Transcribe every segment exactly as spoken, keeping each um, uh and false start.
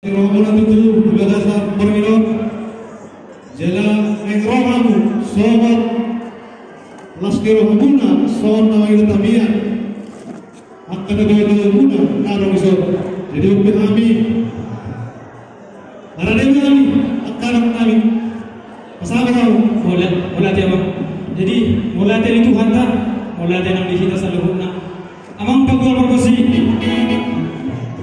Rohamuna tutu di bagasan porngit on. Jala naeng ro hamu songon las ni rohamuna songon na mangido tapian. Angka na gabe muna na adong di son. Jadi umpe hami. Marade hami angka na hami. Pasahat hamu. Mauliate, mauliate amang. Jadi mauliate di Tuhanta, mauliate nang di hita saluhutna. Amang panggual pargonsi.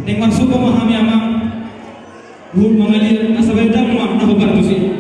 Naeng marsumpah ma hami amang. Huhut mangaliat asa baen damang na hombar tusi.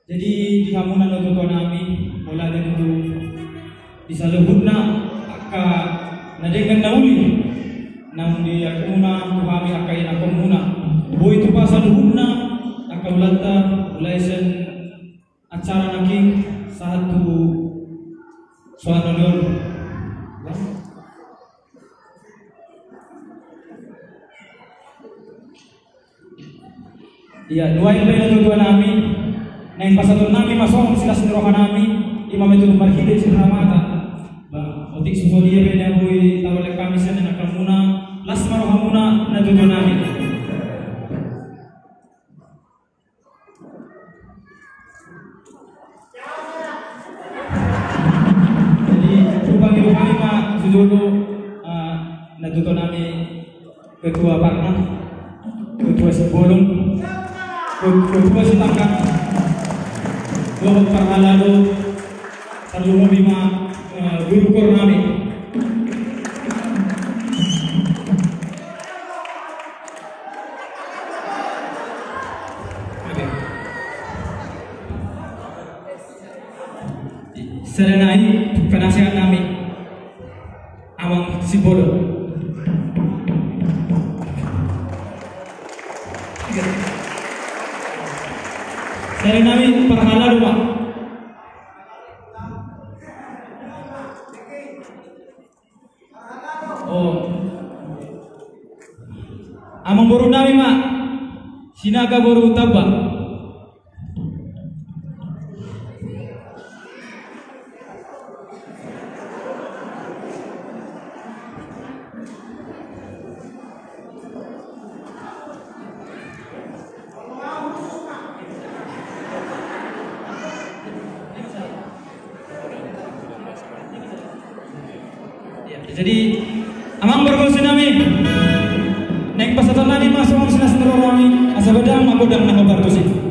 Jadi di hamuna na tuatua nami, molo ate tutu di saluhutna angka na denggan na uli naung diaturhon tu hami angka ianakhonmuna, boi tupa saluhutna angka ulaonta, mulai sian acara nangkin sahat tu soara ni on. Ia, nuaeng pe na tuatua nami, naeng pasahaton nami ma songon silas ni roha nami, i ma tutu marhite sian hamuna. Ba, otik so sadia pe na boi tabahen hami sian ianakhonmuna, las ma rohamuna na tuatua nami. Jadi, upangi hami ma sujolo, eh, na tuatua nami, Ketua Parna, Ketua Simbolon, Ke-, Ketua Sitanggang, dohot parhalado, tarlumobi ma, eh, guru koor nami. Oke. Sada nai, penasehat nami, Amang Simbolon. Sada nami, parhalado ma. Oh. Amangboru nami ma, Sinaga boru Tamba. Jadi, amang pargonsi nami, naeng pasahaton nami ma songon silas ni roha nami, asa badang ma godang na hupargonsi.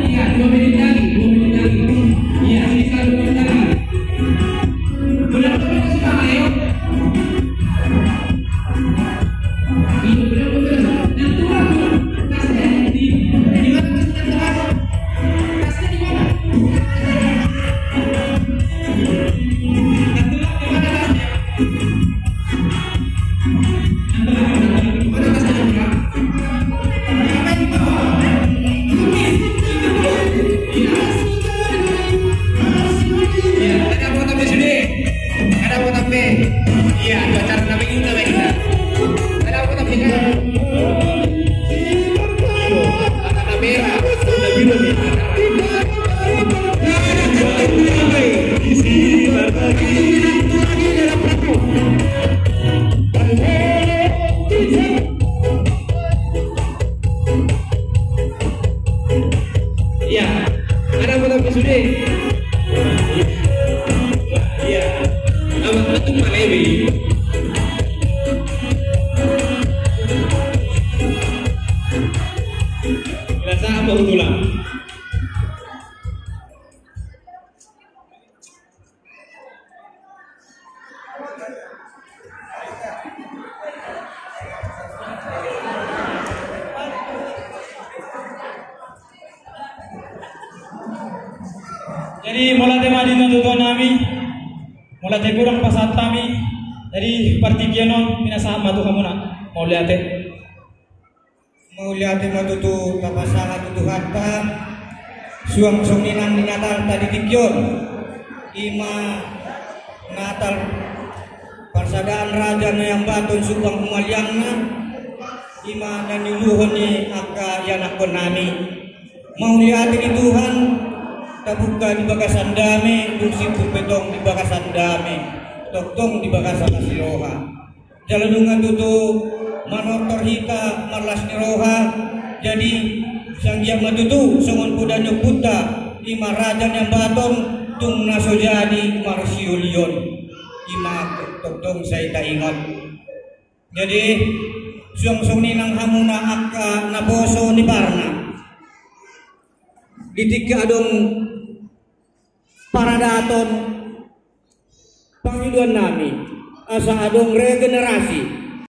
Iya, dua menit lagi, dua menit lagi. Iya, sisa dua menit lagi. Udah, udah, udah, ayo. Iya, udah, udah. Yang tua, tuh. Kasih di, di mana kasih yang tua? Kasih di mana? Yang tua, di mana kasih? Iya, ada apa tapi sudah? Iya, apa betul mana ini? Rasa apa utulan? Jadi mauliate ma di natuatua nami, mauliate godang pasahat nami. Jadi partingkian on pinasahat ma tu hamuna. Mauliate. Mauliate ma tutu tapasahat tu Tuhanta. Suang songon i nang di Natalta di tingki on, i ma Natal parsadaan Raja Naimbaton sumbang humaliangna, i ma na niuluhon ni angka ianakhon nami. Mauliate di Tuhan, tabuka di bagasan dame, dung simpul pe tong di bagasan dame, tongtong di bagasan las ni roha. Jala nunga tutu manortor hita marlas ni roha. Jadi sian dia ma tutu songon poda ni ompunta, i ma Raja Naimbaton, tung na so jadi marsiulion, i ma tongtong sai taingot. Jadi suang songon i nang hamuna angka naposo ni parna, di tingki adong paradaton pangidoan nami, asa adong regenerasi,